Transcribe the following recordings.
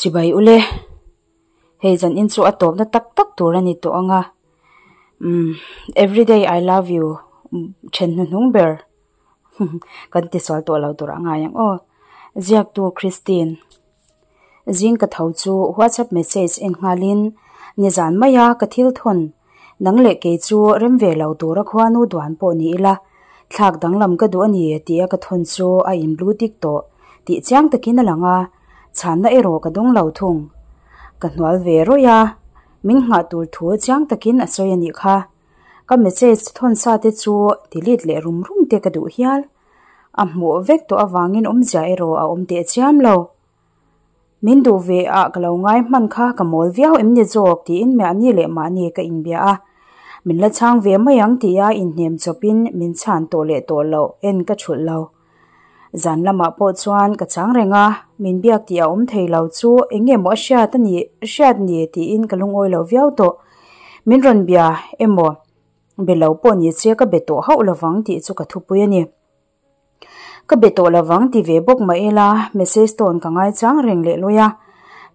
Chibai ule, hei zan in chu a tawpna tak tak tur a ni tawh ang a. Umm, everyday I love you then hnuhnung ber kan ti sual tawh lo tur a ngai ang aw. Ziaktu Christine. Zing ka tho chu WhatsApp message en nghalin nizan maia ka thil thawn nang leh kei chu rem ve lo tura khuanu duan pawh ni ila thlak danglam ka duh a ni tia ka thawn chu a in blue tick tawh tih chiang takin a lang a, chhanna erawh ka dawng lo thung. Ka hnual ve rawih a, min nghah tur thu chiang takin a sawi a nih kha. Ka message thawn sa te chu delete leh rum rum te ka duh hial. A hmuh vek tawh avangin awmzia erawh a awm teh chiam lo. Min duh ve ah ka lo ngai hman kha ka mawl viau em ni zawk tiin mahni leh mahni ka inbia a. Min la chhang ve mai ang tia inhnem chawpin min chhan tawh leh tawh loh en ka thulh lo. Zan lamah pawh chuan ka chang reng a, min biak tih a awm thei lo chu eng nge maw a hriat a ni hriat ni tiin ka lungawi lo viau tawh. Min rawn bia emaw be lo pawh ni che ka be tawh hauh lovang tih chu ka thupui a ni. Ka be tawh lovang ti ve bawk mah ila message tawn ka ngaichang reng leh lawi a,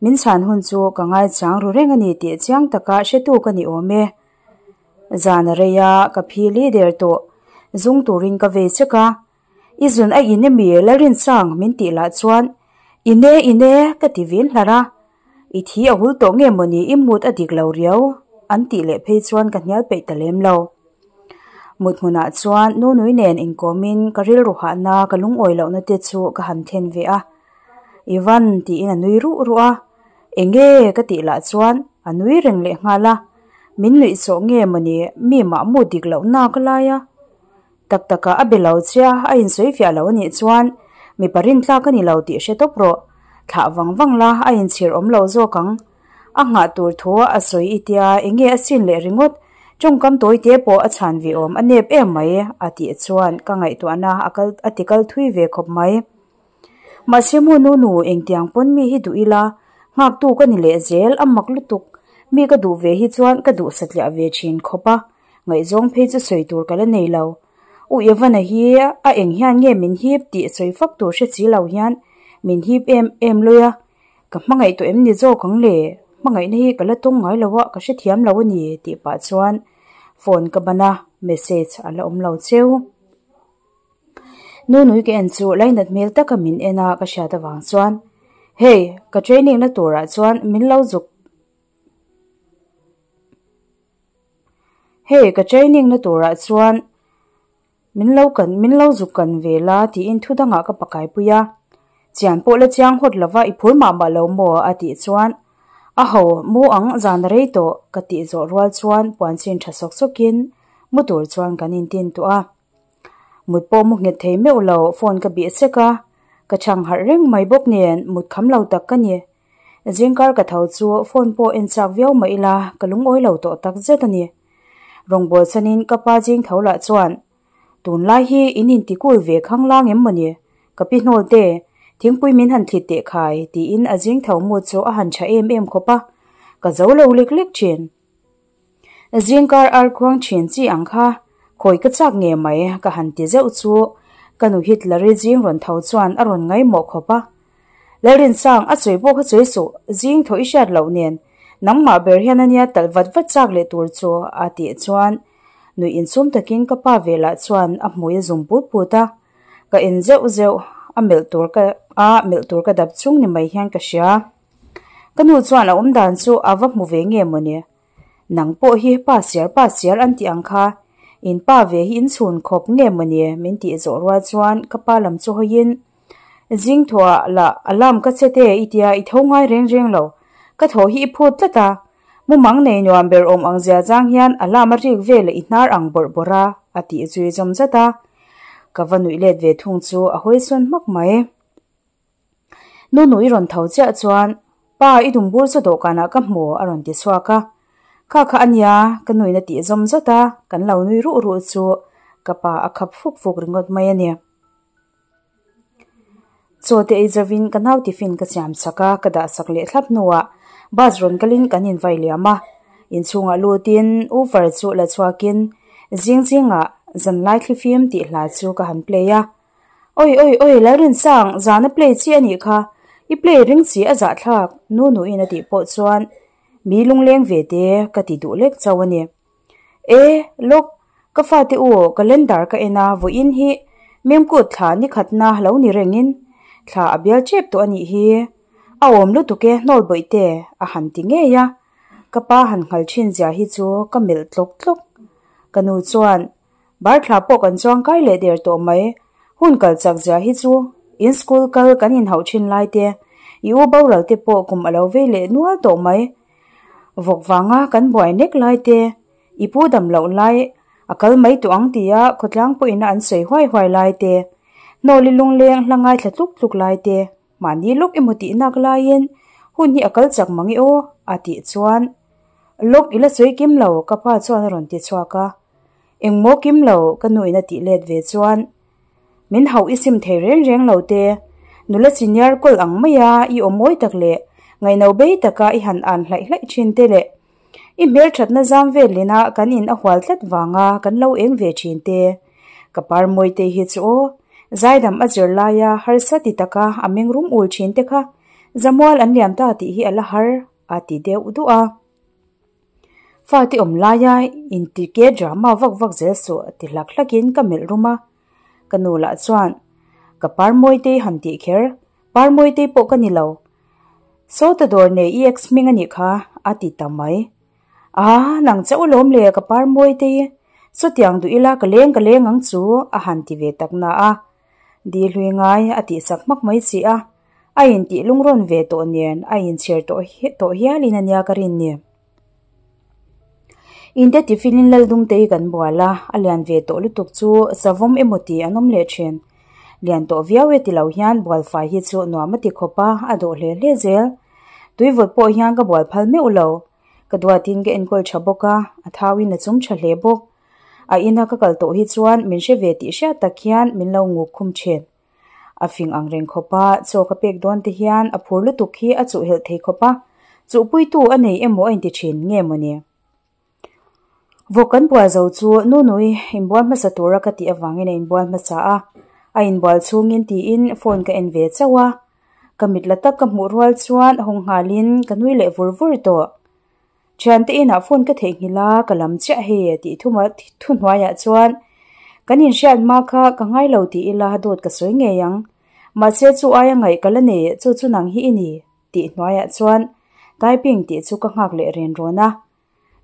min chhan hun chu ka ngaichang ru reng a ni tih chiang taka hretu ka ni awm e. Zan a rei a, ka phi li der tawh. Zung turin ka vei chek a, I zun a in emi Lalrinsang min tih lah chuan In e, in e ka ti vin hlar a, I thi a hul tawh nge mawni i mut a dik lo riau an tih leh phei chuan ka hnial peih ta lem lo. Mut hmunah chuan Nunui nen inkawmin ka rilru hahna ka lungawi lohna te chu ka han thlen ve a. Ivan tiin a nui ruh ruh a, enge ka tih lah chuan a nui reng leh nghal a, min nuih sawh nge mawni mi mah mut dik lohna ka lai a. Tak taka a be lo che a, a insawi fiah lo a nih chuan mipa rintlak a ni lo tih hre tawp rawh. Thlah vang vang la, a inchhir awm lo zawk ang. A nghah tur thu a sawi i tia, enge a sin leh ringawt? Tawngkam tawi te pawh a chhan ve awm, a nep em mai, a tih chuan ka ngaihtuahna a kal a ti kal thui ve khawp mai. Mahse maw nu nu, engtiang pawn mi hi duh ila, nghaktu ka ni leh zel, a mak lutuk. Mi ka duh ve hi chuan ka duh satliah ve thin khawp a. Ngaihzawng phei chu sawi tur ka la nei lo. U Evana hi a eng hian nge min hip tih sawi fak tur hre si lo hian min hip em em lawi a, ka hmangaih tawh em ni zawk ang le? Hmangaihna hi ka la tawng ngai lo a, ka hrethiam lo a ni tih pah chuan phone ka ban a, message a la awm lo cheu. Nunui ka en chu lainat hmel taka min en a ka hriat avang chuan hei ka training na turah chuan min lo zuk Hei ka training na turah chuan min lo kan min lo zuk kan ve la tiin thu dangah ka pakai pui a, chian pawh la chiang hawt lova i phur mah mah lo maw a tih chuan a ho mu ang zan a rei tawh ka tih zawh rual chuan puan chin tha sawk sawkin mu tur chuan kan intin tawh a. Mut pawh mu nghet thei meuh lo phone ka bih sek a, ka chhang harh reng mai bawk nen mut kham lo tak ka ni. Zingkar ka tho chu phone pawh en chak viau mah ila ka lungawi lo tawh tak zet a ni. Rawngbâwl chhanin ka pa zing tho lah chuan, Tunlai hi in inti kul ve khang lang em mawni? Ka pi hnawl te, thingpui min han thlit teh khai tiin a zing tho mut chu a han tha em em khawp a, ka zo lo lek lek thin. Zingkar ar khuang thin chi ang kha khawi ka chak nge mai ka han ti zeuh chu ka nu Hitler-i zing rawn tho chuan a rawn ngaihmawh khawp a. Lalrinsang, a sawi pawh kha sawi suh, zing thaw i hriat loh nen nangmah ber hian ania talh vat vat chak leh tur chu a tih chuan nuih insum takin ka pa ve lah chuan a hmui a zum put put a, ka en zeuh zeuh a melh tur ka a melh tur ka dap chung ni mai hian ka hria. Ka nu chuan a awm dan chu a va hmu ve nge mawni? Nang pawh hi pa siar pa siar an tih ang kha, in pa ve hi in chhun khawp nge mawni min tih zawh rual chuan ka pa lam chu hawiin zing thawhah lah alarm ka che te i tia i tho ngai reng reng lo, ka thaw hi i phut tlat a, mumang nei nuam ber awm ang zia chang hian alarm a rik vel i hnar ang bawrh bawrh a a tih zui zawm zat a, ka va nuih let ve thung chu a hawi sawn hmak mai. Nunui rawn tho chiah chuan, Pa, i dum bur chu dawhkanah ka hmu, a rawn ti chhuak a. Kha kha a nia, ka nuin a tih zawm zawt a, kan lo nui ruh ruh chu ka pa a khap fuk fuk ringawt mai a ni. Chaw te ei zovin ka nau tiffin ka siam sak a, ka dah sak leh thlap hnuah bus rawn kalin kan invai liam a. Inchhungah lutin Uber chu la chhuakin zing zingah zanlai thlifim tih hla chu ka han play a. Oi oi oi Lalrinsang, zana play chi a nih kha. I play ring si a zahthlak Nunuin a tih pawh chuan mi lungleng ve te ka ti duh lek chauh a ni. E, lawk, ka fate u calendar ka en a, vawiin hi Memkut thla ni khatna lo ni rengin thla a bial tep tawh a nih hi. A awm lutuk e hnawl bawihte a han ti ngei a, ka pa han nghal thin zia hi chu ka melh tlawk tlawk. Ka nu chuan Bar thla pawh kan chuang kai leh der tawh mai, hun kal chak zia hi chu in school kal kan inhauh thin lai te, i u boral te pawh kum a lo vei leh nual tawh mai. Vawk vanga kan buai nek lai te, i pu dam loh lai a kal mai tawh ang tia khawtlang pawhin a an sawi huai huai lai te, hnawli lungleng hla ngaithla tluk tluk lai te, mahni lawk emaw tih nak laiin hun hi a kal chak mang i aw a tih chuan lawk i la sawi kim lo ka pa chuan a rawn ti chhuak a. Engmaw kim lo ka nuin a tih let ve chuan min hauh i sim thei reng reng lo te, nula senior kawl ang maia i aw mawi tak leh ngaihno bei taka i han an hlaih hlaih thin te leh i hmelthatna zam velin a kan in a hual tlat vanga kan lo eng ve thin te. Ka par mawi te hi chu aw, zaidam a zir laia harsa ti taka a meng rum ul thin te kha zamual an liam ta tih hi a la har a ti deuh duh a. Fate awm laia intike drama vak vak zel suh ti hlak hlakin ka melh rum a. Ka nu lah chuan, Ka Parmawitei han tih kher, Parmawitei pawh ka ni lo. Sawta dawr nei i ex hming a nih kha, a ti ta mai. Aa, nang chauh lawm le ka Parmawitei, sawtiang duh ila ka leng ka leng ang chu, a han ti ve tak na a. Di hlui ngai a tihsak hmak mai si a, a intih lungrawn ve tawh nen a inchhir tawh tawh hialin a nia ka rin ni. Inte tifilin Laldumtei kan bual a, a lian ve tawh lutuk chu savawm emaw tih an awm leh thin. Lian tawh viau e ti lo hian bualfai hi chu nuam a ti khawp a, a dawh hle hle zel. Tuivawt pawh hian ka bual phal meuh lo. Ka duatin ka enkawl tha bawk a, a thauin a chum tha hle bawk. A ina ka kal tawh hi chuan min hre ve tih hriat tak hian min lo nguk khum thin. A fing ang reng khawp a, chaw ka pek dawn te hian a phur lutuk hi a chuhhelh thei khawp a, chuhpuitu a nei emaw a inti thin nge mawni? Vawk kan bual zo chu Nunui inbual hmasa tura ka tih avangin a inbual hmasa a, a inbual chhungin tiin phone ka en ve chauh a, ka mit la tak ka hmuh rual chuan hawng nghalin ka nui leh vur vur tawh. Thiante inah phone ka theihnghilh a, ka lam chiah hei tih thuhnuaiah chuan kan inhriat hma kha ka ngai lo tih ila dawt ka sawi ngei ang. Mahse chu aia ngaih ka la nei chu chu nang hi i ni tih hnuaiah chuan typing tih chu ka nghak leh ren rawn a.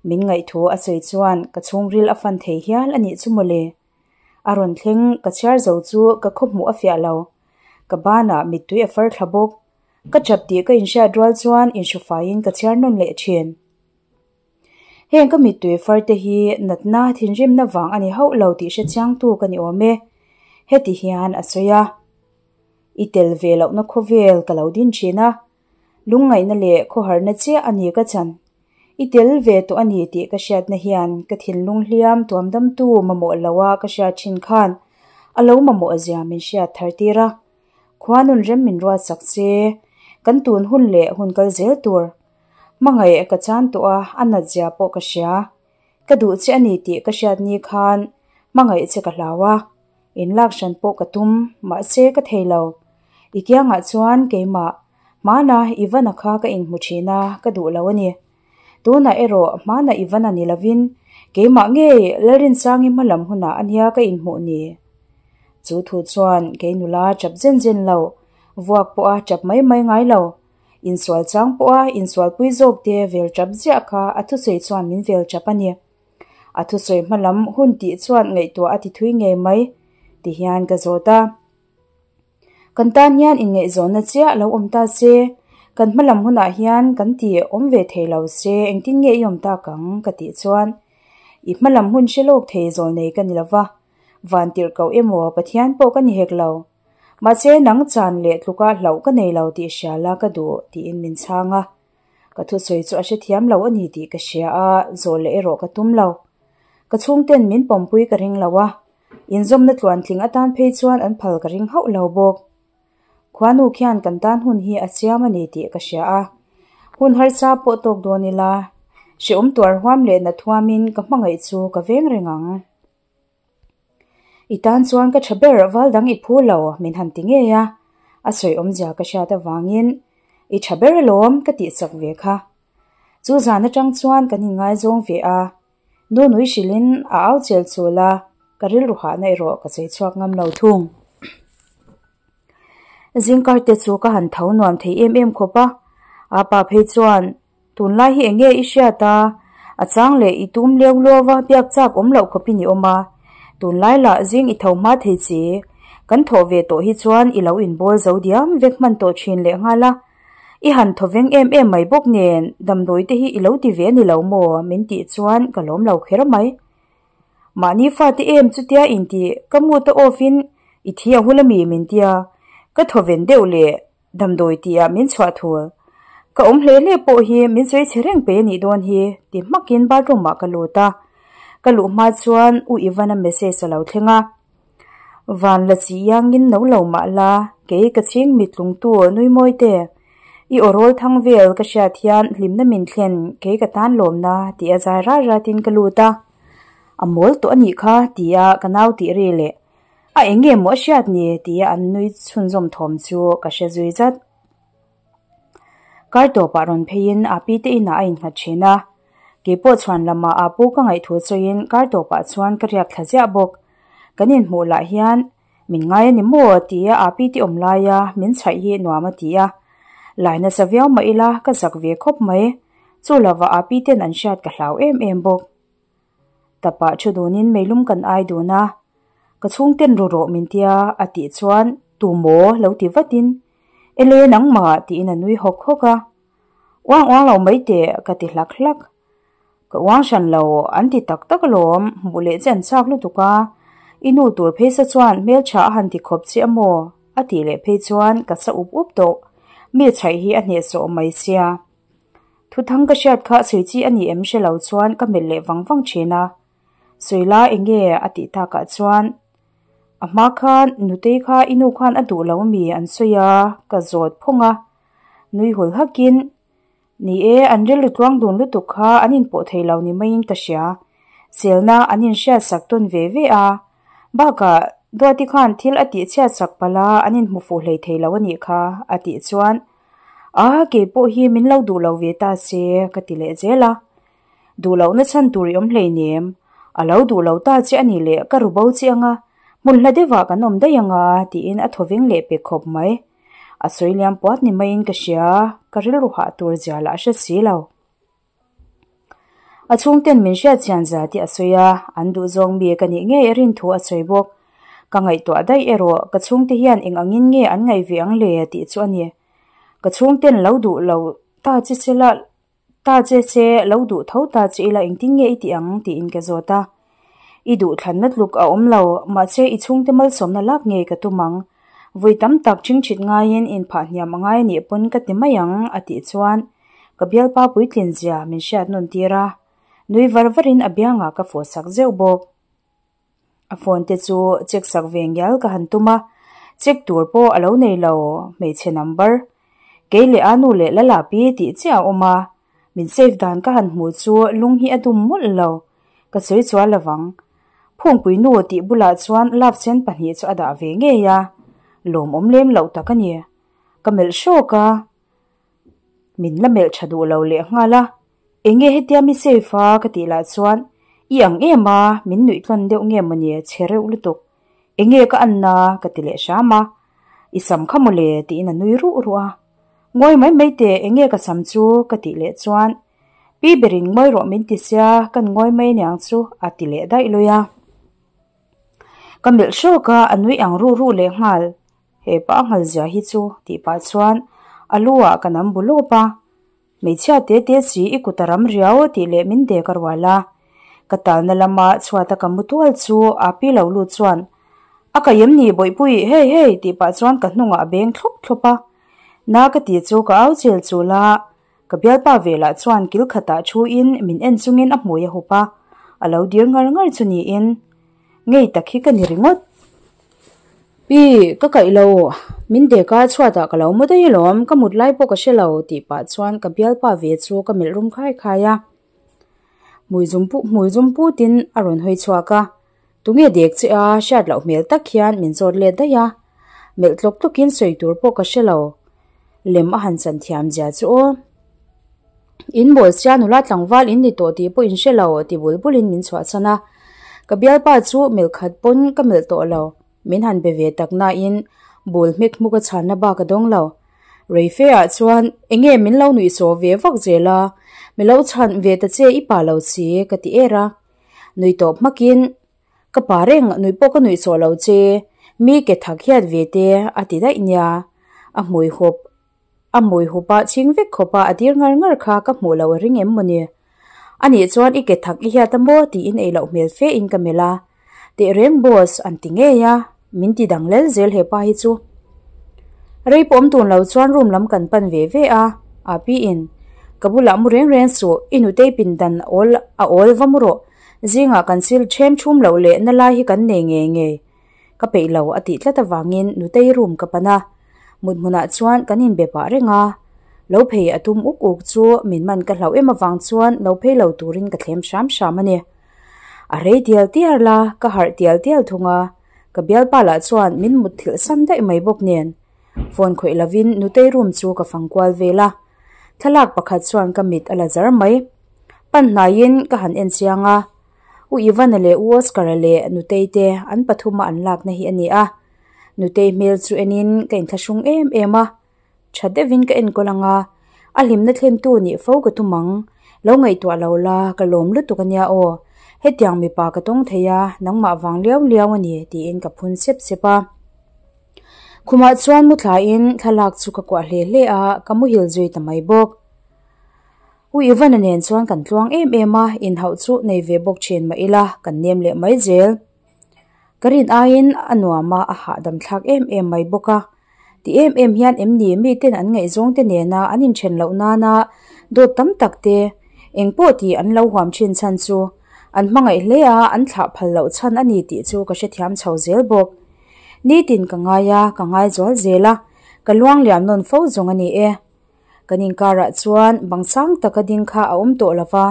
Min ngaihthu a sawi chuan ka chhungril a fan thei hial a nih chu mawle. A rawn thleng ka chhiar zo chu ka khawhmuh a fiah lo. Ka banah mittui a far thla bawk. Ka chap tih ka inhriat rual chuan inhrufaiin ka chhiar nawn leh thin. Heng ka mittui far te hi natna thinrimna vang a ni hauh lo tih hre chiangtu ka ni awm e. Heti hian a sawi a. I tel ve lohna khawvel ka lo din thin a, lungngaihna leh khawharna chiah a ni ka chan. I tel ve tawh a ni tih ka hriatna hian ka thinlung hliam tuamdamtu mamawh loa ka hriat thin khan a lo mamawh zia min hriat thar tir a. Khua nun rem min ruat sak che, kan tun hun leh hun kal zel tur. Hmangaih ka chan tawh a, a nat zia pawh ka hria. Ka duh che a ni tih ka hriat ni khan hmangaih che ka hlau a, in lak hran pawh ka tum, mahse ka thei lo. I kiangah chuan keimah, hmana Ivana kha ka inhmu thin a, ka duh lo a ni. Tunah erawh hmana Ivana ni lovin keimah ngei Lalrinsangi hmalam hunah a nia ka inhmuh ni. Chu thu chuan kei nula chap zen zen lo, vuak pawha chap mai mai ngai lo, insual chang pawha insualpui zawk te vel chap ziah kha a thusawi chuan min vel chap a ni. A thusawi hmalam hun tih chuan ngaihtuah a ti thui ngei mai ti hian ka zawt a. Kan tan hian inngaihzawnna chiah lo awm ta se, kan hmalam hunah hian kan ti awm ve thei lo se engtin nge i awm tak ang ka tih chuan i hmalam hun hre lawk thei zawl nei ka ni lova, van tirh koh emaw Pathian pawh ka ni hek lo. Mahse nang chan leh tluka hlauh ka nei lo tih hria la ka duh tiin min chhang a. Ka thusawi chu a hrethiam lo a ni tih ka hria a, zawh leh erawh ka tum lo. Ka chhungten min pawmpui ka ring lo a, Inzawmna tluantling atan phei chuan an phal ka ring hauh lo bawk. Khuanu khian kan tan hun hi a siam a ni tih ka hria a. Hun harsa pawh tawk dawn ila, hrehawm tuar huam leh nat huamin ka hmangaih chu ka veng reng ang. I tan chuan ka tha ber val dang i phu lo min han ti ngei a. A sawi awmzia ka hriat avangin i tha ber alawm ka tihsak ve kha. Chu zan atang chuan kan inngaizawng ve a, nu nui hrilhin a au chel chul a, ka rilru hahna erawh ka sawi chhuak ngam lo thung. Zingkar te chu ka han tho nuam thei em em khawp a, apa phei chuan Tunlai hi enge i hriat a, a chang leh i tum leu luau a biak chak awm loh khawpin i awm a, tunlai lah zing i tho hma thei chi, kan thawh ve tawh hi chuan i lo inbawl zo diam vek hman tawh thin leh nghal a, i han thaw veng em em mai bawk nen damdawi te hi i lo ti ve a ni lo maw min tih chuan ka lawm lo kher mai. Mahni fate em chutia intih ka mood a off in i thi a hul ami min tia, ka thaw ven deuh leh Damdawi tihah min chhuah thul. Ka awm hle hle pawh hi min sawi chhe reng pe a nih dawn hi ti hmakin bathroom ah ka lut a. Ka luh hma chuan U Ivan-a message a lo thleng a. Van la chi iangin no lo mah la, kei ka chhing mitlungtu nui mawi te. I aw rawl thang vel ka hriat hian hlimna min thlen kei ka tan lawmna tih a zai rat ratin ka lut a. A mawl tawh a nih kha tia ka nau tih ri leh. A eng nge maw a hriat ni? tia an nui chhunzawm thawm chu ka hre zui zat. Kar tawpah rawn pheiin a pi te inah a innghat thin a. Keipawh chhuan lamah a pu ka ngaihthu chawiin kar tawpah chuan ka riak thla ziah bawk. Kan inhmuh lah hian min ngai a ni maw? tia a pi te awm laia min chhaih hi nuam a ti a. Lai nasa viau mah ila ka zak ve khawp mai. Chu lovah a pi ten an hriat ka hlau em em bawk. Tapah thu dunin meilum kan ai dun a, ka chhungten ru rawh min tia a tih chuan tu maw lo ti vatin Ele nangmah tiin a nui hawk hawk a, uang uang lo mai teh ka ti hlak hlak. Ka uang hran lo an ti tak tak alawm, hmuh leh che an chak lutuk a, i nu tur phei sa chuan hmeltha a han ti khawp che a maw a tih leh phei chuan ka sa up up tawh, mi chhaih hi a hnehsawh mai sia. Thuthang ka hriat kha sawi chi a ni em hre lo chuan ka melh leh vang vang thin a. Sawi la eng nge a tih takah chuan a hma khan nutei kha i nu khan a duh lo mi an sawi a ka zawt phawng a. Nui hul hakin ni e an rilru tluang dun lutuk kha an inpawh thei lo ni maiin ka hria. Selna an inhriat sak tawn ve ve a. Bakah Duati khan thil a tih chhiat sak palh a an inhmu fuh hlei thei lo a nih kha a tih chuan A, kei pawh hi min lo duh lo ve ta se, ka ti leh zel a. Duh lohna chhan tur i awm hleinem. A lo duh lo ta che a nih leh ka ru bo che anga, hmun hla deuhah kan awm daih anga, tiin a thaw veng leh pe khawp mai. A sawi liam puat ni maiin ka hria, ka rilru hah tur zia lah a hre si lo. A chhungten min hriat chian za tih a sawi a, an duh zawng mi ka nih ngei a rin thu a sawi bawk. Ka ngaihtuah daih erawh ka chhungte hian eng angin nge an ngaih ve ang le tih chu a ni. Ka chhungten lo duh lo ta che se la ta che se lo duh tho ta che ila engtin nge i tih ang tiin ka zawt a. I duh thlanna tluk a awm lo, mahse i chhungte malsawmna lak ngei ka tum ang. Vui tam tak ṭhingṭhit ngaiin inphah hniam a ngai a nih pawn ka ti mai ang a tih chuan ka bialpa puitlin zia min hriat nawn tir a, nui var varin a biangah ka fawh sak zeuh bawk. A phone te chu check sak ve ngial ka han tum a, check tur pawh a lo nei lo hmeichhe number. Kei leh a nu leh Lalapi tih chiah a awm a, min save dan ka han hmuh chu lung hi a dum mawlh lo, ka sawi chual lovang. Phungpui nu tih bulah chuan love sen pahnih chu a dah ve ngei a, lawmawm lem loh tak a ni. Ka melh hrawk a. Min la melh tha duh lo leh nghal a, Enge hetia mi safe a ka tih lah chuan i ang em a, min nuih tlawn deuh nge mawni che reuh lutuk. Enge ka anna ka ti leh hram a, I sam kha mawle tiin a nui ruh ruh a. Ngawi mai mai teh enge ka sam chu ka tih leh chuan Pi berin ngawi rawh min ti sia kan ngawi mai aniang chu a ti leh daih lui a. Ka melh hrawk a, a nui ang ruh ruh leh nghal. He pa nghal zia hi chu tih pah chuan a lu ah ka nam bu lawp a, Hmeichhia te te si i kut a ram riau tih leh min dek a rual a. Ka talna lama chhuat a ka mu tual chu a pi lo lut chuan A ka em ni bawihpui hei hei tih pah chuan ka hnungah a beng thlawp thlawp a. Na ka ti chu ka au chel chul a, ka bialpa ve lah chuan kil khatah thu in min en chungin a hmui a hup a, a lo dir ngar ngar chu niin Ngei tak hi ka ni ringawt. Pi, ka kaih lo. Min dek a, chhuatah ka lo mu daih alawm, ka mut lai pawh ka hre lo tih pah chuan ka bialpa ve chu ka melh rum khai khai a. Hmui zum pu hmui zum putin a rawn hawi chhuak a, Tunge dek che a, hriat loh hmel tak hian min zawt let daih a. Melh tlawk tlawkin sawi tur pawh ka hre lo. Lem a han chan thiam zia chu aw. In bawl sia nula tlangval in ni tawh tih pawh in hre lo ti bul bulin min chhuahsan a. Ka bialpa chu melh khat pawn ka melh tawh lo. Min han be ve tak nain bul hmek hmuk a chhanna bak a dawng lo. Reife ah chuan enge min lo nuihsaw ve vak zel a, mi lo chhan ve ta che i pa lo si ka ti er a. Nui tawp hmakin ka pa reng nuih pawh ka nuihsaw lo che, mi ke thak hiat ve te a ti daih nia. A hmui hup A hmui hup a chhing vek khawp a, a dir ngar ngar kha ka hmuh lo a ring em maw ni? A nih chuan i ke thak i hiat a maw tiin ei loh hmel fe in ka melh a. Tehreng boss an ti ngei a, min ti dang lel zel hepa hi chu. Rei pawh awm tun lo chuan room lam kan pan ve ve a, Api in ka bulah mu reng reng suh, i nutei pindan awl a awl va mu rawh, zingah kan sil ṭhem ṭhum loh leh na lai hi kan nei ngei ngei. Ka peih lo a tih tlat avangin nutei room ka pan a, mut hmunah chuan kan inbe pah reng a. Lo phei a tum uk uk chu min man ka hlauh em avang chuan lo phei lo turin ka thlem hram hram a ni. A rei tial tial la, ka harh tial tial thung a, ka bialpa lah chuan min mut thilh sam daih mai bawk nen. Phone khawih lovin nutei room chu ka fang kual vel a, thlalak pakhat chuan ka mit a la zar mai. Pan hnaiin ka han en chiang a. U Ivana leh U Oscar-a leh Nutei te an pathuma an lakna hi a ni a. Nutei hmel chu enin ka inthlahrung em em a, tha deuhin ka enkawl ang a, a hlimna thlentu nih fo ka tum ang. Lo ngaihtuah lo la, ka lawm lutuk a nia aw. Hetiang mipa ka tawng thei a, nangmah vang liau liau a ni tiin ka phun sep sep a. Khumah chuan mu thlaiin thlalak chu ka kuah hle hle a, ka muhil zui ta mai bawk. U Ivana nen chuan kan tluang em em a, inhauh chu nei ve bawk thin mah ila kan nem leh mai zel. Ka rin aiin a nuam a, a hahdam thlak em em mai bawk a. Ti em em hian em ni miten an ngaihzawng te nena an inthen loh nana dawt tam tak te engpawh tih an lo huam thin chhan chu an hmangaih hle a, an thlah phal loh chhan a ni tih chu ka hrethiam chho zel bawk. Nitin ka ngai a, ka ngai zual zel a, ka luang liam nawn fo zawng a ni e. Kan inkarah chuan bang sang taka ding kha a awm tawh lo va,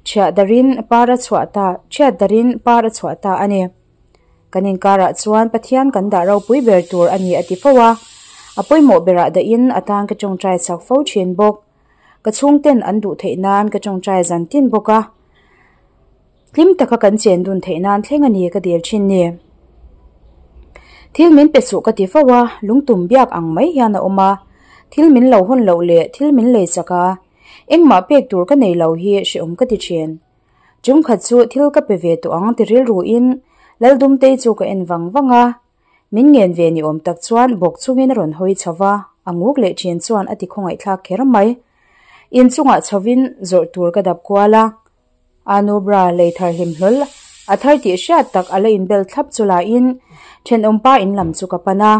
thiah darin par a chhuah ta, thiat darin par a chhuah ta a ni. Kan inkarah chuan Pathian kan dah ropui ber tur a ni a ti fo a, a pawimawh berah dahin a tan ka tawngtai chak fo thin bawk. Ka chhungten an duh theih nan ka tawngtai zan tin bawk a. Hlim taka kan chen dun theih nan thleng a ni ka dil thin ni. Thil min pe suh ka ti fo a, lungtum biak ang mai hian a awm a. Thil min lo hawn loh leh thil min lei sak a, engmah pek tur ka nei lo hi hrehawm ka ti thin. Chung khat chu thil ka pe ve tawh ang ti rilruin Laldumtei chu ka en vang vang a. Min ngen ve ni awm tak chuan bawk chungin a rawn hawi chho va, a nguk leh thin chuan a ti khawngaihthlak kher mai. Inchungah chhovin zawrh tur ka dap kual a. Anubra lei thar hlim hlawl a thar tih hriat tak a la inbel thlap chu laiin thenawmpa in lam chu ka pan a.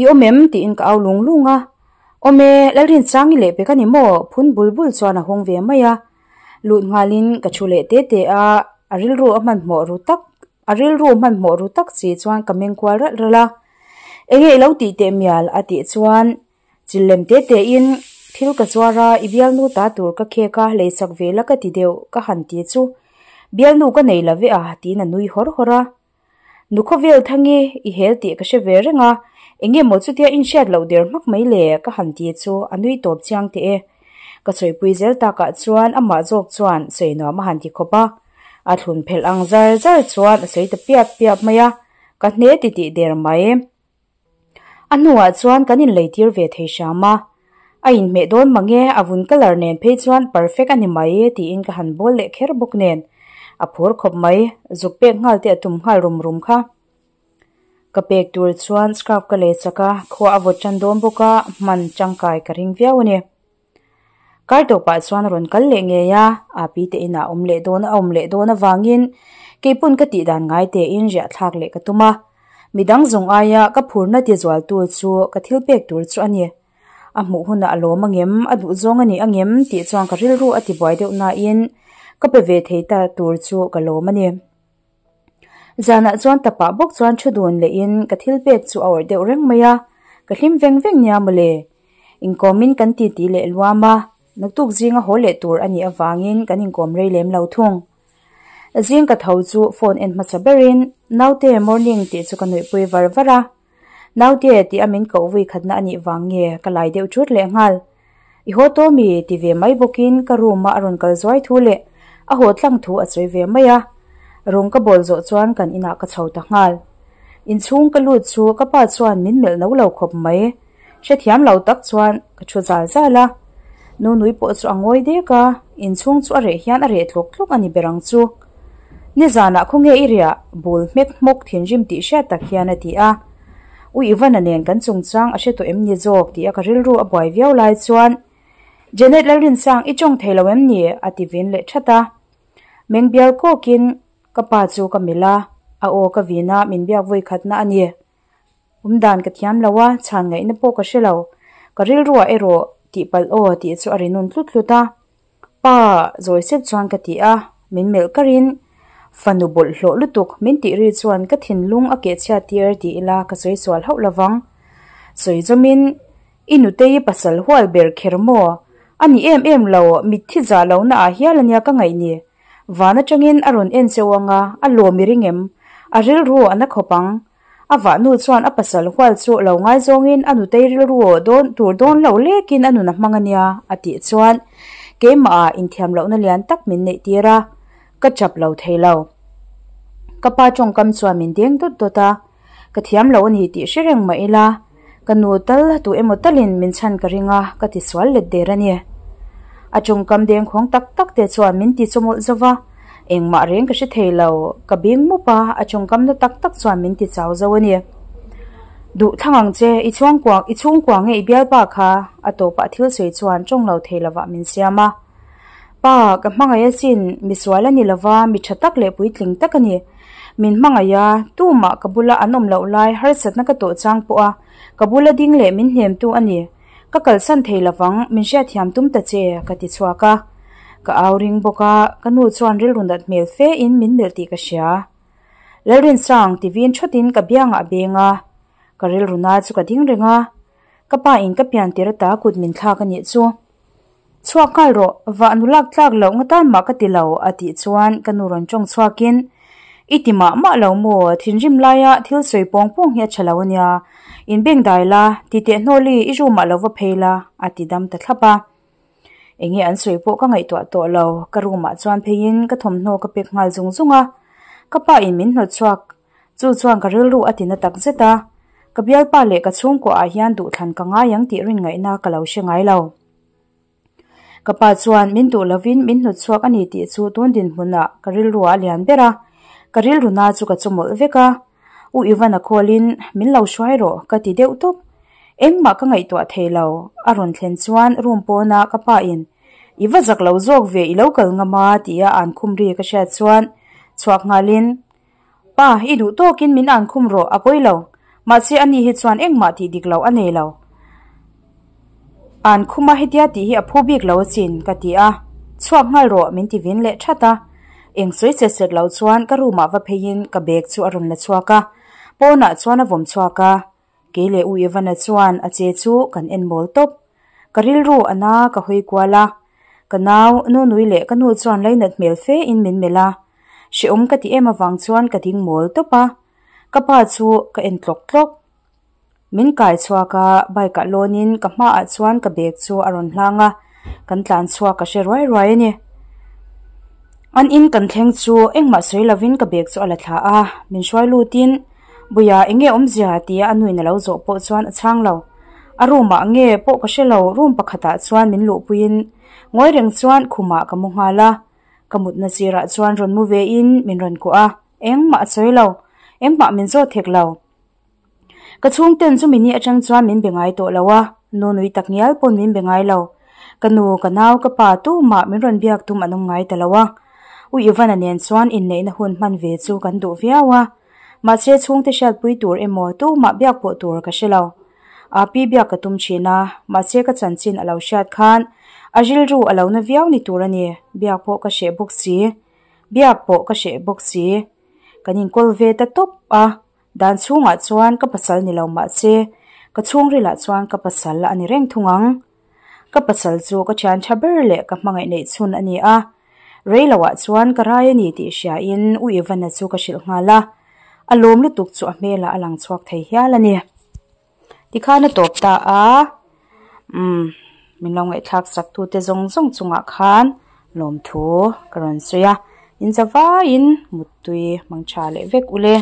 I awm em? tiin ka au lung lung a. Awm e, Lalrinsangi leh pek a ni maw? Phun bul bul chuan a hawng ve mai a. Lut nghalin ka thu leh te te a, a rilru a hmanhmawh ru tak a rilru hmanhmawh ru tak si chuan ka meng kual ralh ralh a. Enge i lo tih teh mial? a tih chuan Chil lem te te in thil ka zuar a, i bialnu ta tur ka khek a, leisak ve la ka ti deuh ka han ti chu bialnu ka nei lo ve a tiin a nui hawr hawr a. Nu khawvel thangi i hel tih ka hre ve reng a, eng nge maw chutia inhriat loh der hmak mai le ka han ti chu a nui tawp chiang teh e. Ka sawipui zel takah chuan amah zawk chuan sawi nuam a han ti khawp a, a thlun phelh ang zar zar chuan a sawi ta piap piap mai a, ka hne ti tih der mai. A hnuah chuan kan inleitir ve thei hram a, a inhmeh dawn mang e, a vun colour nen phei chuan perfect a ni mai tiin ka han bawl leh kher bawk nen a phur khawp mai, zuk pek nghal te a tum nghal rum rum kha. Ka pek tur chuan scarf ka lei chak a, khua a vawt tan dawn bawk a, hman tangkai ka ring viau a ni. Kar tawpah chuan a rawn kal leh ngei a, Api te inah awm leh dawn a awm leh dawn avangin keipawn ka tih dan ngai tein riah thlak leh ka tum a. Midang zawng aia ka phurna ti zualtu chu ka thil pek tur chu a ni. A hmuh hunah a lawm angem, a duh zawng a ni angem tih chuan ka rilru a ti buai deuh nain ka pe ve thei ta tur chu ka lawm a ni. Zanah chuan tapah bawk chuan thu dun lehin ka thil pek chu a awrh deuh reng mai a, ka hlim veng veng nia mawle. Inkawmin kan titi leh luam a, naktuk zinga haw leh tur a nih avangin kan inkawm rei lem lo thung. Zing ka tho chu phone en hmasa berin, Naute, morning tih chu ka nuihpui var var a. Naute ti a min koh vui khatna anih vang nge ka lai deuh ṭut lehnghal. I haw tawh mi? ti ve mai bawkin ka room a a rawn kal zuai thu leh a haw tlang thu a sawi ve mai a. Rawng ka bawl zawh chuan kan inah ka chho ta nghal. Inchhung ka lut chu ka pa chuan min melh no lo khawp mai. Hrethiam lo tak chuan ka thu zal zal a. Nunui pawh chu a ngawi dek a, inchhung chu a reh hian a reh tlawk tlawk a ni ber ang chu. Nizanah khawnge i riah? bul hmek hmawk thinrim tih hriat tak hian a ti a. U Ivana nen kan chungchang a hre tawh em ni zawk tih a ka rilru a buai viau lai chuan Janet Lalrinsang i tawng thei lo em ni? a ti vin leh that a. Meng bial kawkin ka pa chu ka melh a, a aw ka vin a min biak vawi khatna a ni. Awm dan ka thiam lo a, chhan ngaihna pawh ka hre lo. Ka rilruah erawh tihpalh aw tih chu a ri nun tlut tlut a. Pa, zawi sep chuan ka ti a, min melh karin fanu bawlhhlawh lutuk min tih ri chuan ka thinlung a kehchhiat tir ti ila ka sawi sual hauh lovang. Sawi zawmin I nutei pasal hual ber kher maw? A ni em em lo, mitthi zah lohna ah hial ania ka ngaih ni. Van atangin a rawn en cheu anga, a lawm i ring em? A rilru a na khawp ang. A vahnu chuan a pasal hual chu lo ngaizawngin a nutei rilru dawn tur dawn lo lekin a nun a hmang ania a tih chuan keimah ah inthiam lohna lian tak min neih tir a, ka chap lo thei lo. Ka pa tawngkam chuan min deng dawt dawt a, ka thiam lo a ni tih hre reng mah ila ka nu tal tu emaw talin min chhan ka ring a ka ti sual let der a ni. A tawngkam dengkhawng tak tak te chuan min ti chawmawlh zo va, engmah reng ka hre thei lo, ka bing mup a, a tawngkam na tak tak chuan min ti chau zo a ni. Duh thlang ang che, i chhuangkua i chhungkua nge i bialpa kha? A tawpah thil sawi chuan tawng lo thei lovah min siam a. Pa, ka hmangaih asin, misual a ni lova, mi tha tak leh puitling tak a ni. Min hmangaih a, tumah ka bula an awm loh lai harsatna ka tawh chang pawh a, ka bula ding leh min hnemtu a ni. Ka kalsan thei lovang, min hriatthiam tum ta che, ka ti chhuak a. Ka au ring bawk a, ka nu chuan rilru nat hmel fe in min melh tih ka hria. Lalrinsang ti vin thawtin ka biangah a beng a, ka rilru na chu ka ding reng a, ka pa in ka pian tir ata kut min thlak a nih chu. Chhuak nghal rawh, vah nu lak tlak loh nga tan mah ka ti lo, a tih chuan ka nu rawn tawng chhuakin, I ti mah mah lo maw, thinrim laia thil sawi pawng pawng hi a tha lo a nia, inbeng dai la, ti teh hnawli i room ah lo va phei la, a ti dam ta thlap a. Enge an sawi pawh ka ngaihtuah tawh lo, ka room ah chuan pheiin ka thawmhnaw ka pek nghal zung zung a, ka pa in min hnawt chhuak Chu chuan ka rilru a ti na tak zet a, ka bialpa leh ka chhungkua ah hian duhthlan ka ngai ang tih rin ngaihna ka lo hre ngai lo. Ka pa chuan min duh lovin min hnut chhuak a ni tih chu tun dinhmunah ka rilru ah a lian ber a, ka rilru na chu ka chawmawlh vek a. U Ivan a call in min lo hruai rawh ka ti deuh tawp. Engmah ka ngaihtuah thei lo, a rawn thlen chuan room pawna ka pa in I va zak lo zawk ve i lo kal ngam a tia an khum ri ka hriat chuan chhuak nghalin Pa, i duh tawkin min an khum rawh, a pawi lo. Mahse ani hi chuan engmah tih dik loh a nei lo. An khum a hetia tih hi a phu bik lo asin, ka ti a. Chhuak nghal rawh, min ti vin leh that a. Eng sawi set set lo chuan ka room ah va pheiin ka bag chu a rawn la chhuak a. Pawnah chuan a vawm chhuak a. Kei leh U Ivana chuan a che chu kan en mawl tawp. Ka rilru a na ka hawi kual a. Ka nau, Nunui leh ka nu chuan lainat hmel fe in min melh a. Hrehawm ka ti em avang chuan ka ding mawl tawp a. Ka pa chu ka en tlawk tlawk. Min kai chhuak a, bike ah lawn in ka hmaah chuan ka bag chu a rawn hlang a. Kan tlan chhuak ka hre ruai ruai a ni. An in kan thleng chu engmah sawi lovin ka bag chu a la thla a. Min hruai lutin Buia enge awmzia tia a nuin a lo zawh pawh chuan a chhang lo. A room ah nge pawh ka hre lo, room pakhatah chuan min luhpuiin ngawi reng chuan khumah ka mu nghal a. Ka mutna sirah chuan rawn mu vein min rawn kuah a, engmah a sawi lo, engmah min zawt hek lo. Ka chhungten chumi ni atang chuan min be ngai tawh lo a, nu nui tak ngial pawn min be ngai lo. Ka nu, ka nau, ka pa tumah min rawn biak tum an awm ngai ta lo a. U Ivana nen chuan inneihna hun hman ve chu kan duh viau a. Mahse chhungte hriatpui tur emaw tumah biak pawh tur ka hre lo. Api biak ka tum thin a, mahse ka chanchin a lo hriat khan a rilru a lo na viau ni tur a ni, biak pawh ka hreh bawk si, biak pawh ka hreh bawk si. Kan inkawl ve ta tawp a, dan chhungah chuan ka pasal ni lo mahse ka chhungrilah chuan ka pasal a ni reng thung ang. Ka pasal chu ka thian tha ber leh ka hmangaih neih chhun a ni a, rei loah chuan ka rai a ni tih hriain U Ivana chu ka hrilh nghal a, a lawm lutuk chu a hmelah a lang chhuak thei hial a ni. Tikhan a tawp ta a, umm min lo ngaihthlak sak tute zawng zawng chungah khan lawmthu ka rawn sawi a, in zavaiin muttui hmang tha leh vek ule.